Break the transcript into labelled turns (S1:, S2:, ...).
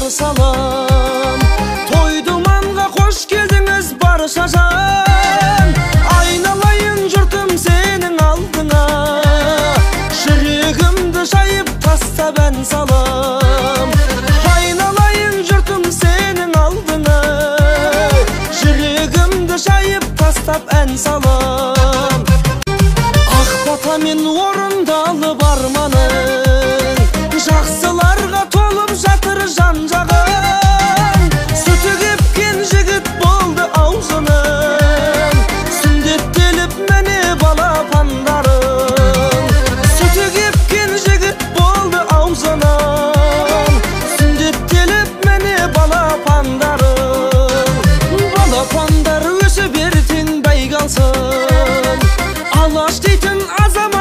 S1: Салам. Той думанға қош келдіңіз барша жан. Айналайын жұртым сенің алдыңа, жүрегімді жайып тастап ән салам. Айналайын жұртым сенің алдыңа, жүрегімді жайып тастап ән салам. Ақ батамен орындалып арманың, жақсыларға толып жатыр жан-жағың. Сүті кепкен жігіт болды аузының, сүндеттеліп міне балапандарың. Сүті кепкен жігіт болды аузының, сүндеттеліп міне балапандарың. Балапандар өсіп ертең бәйге алсын, Алаш дейтін азамат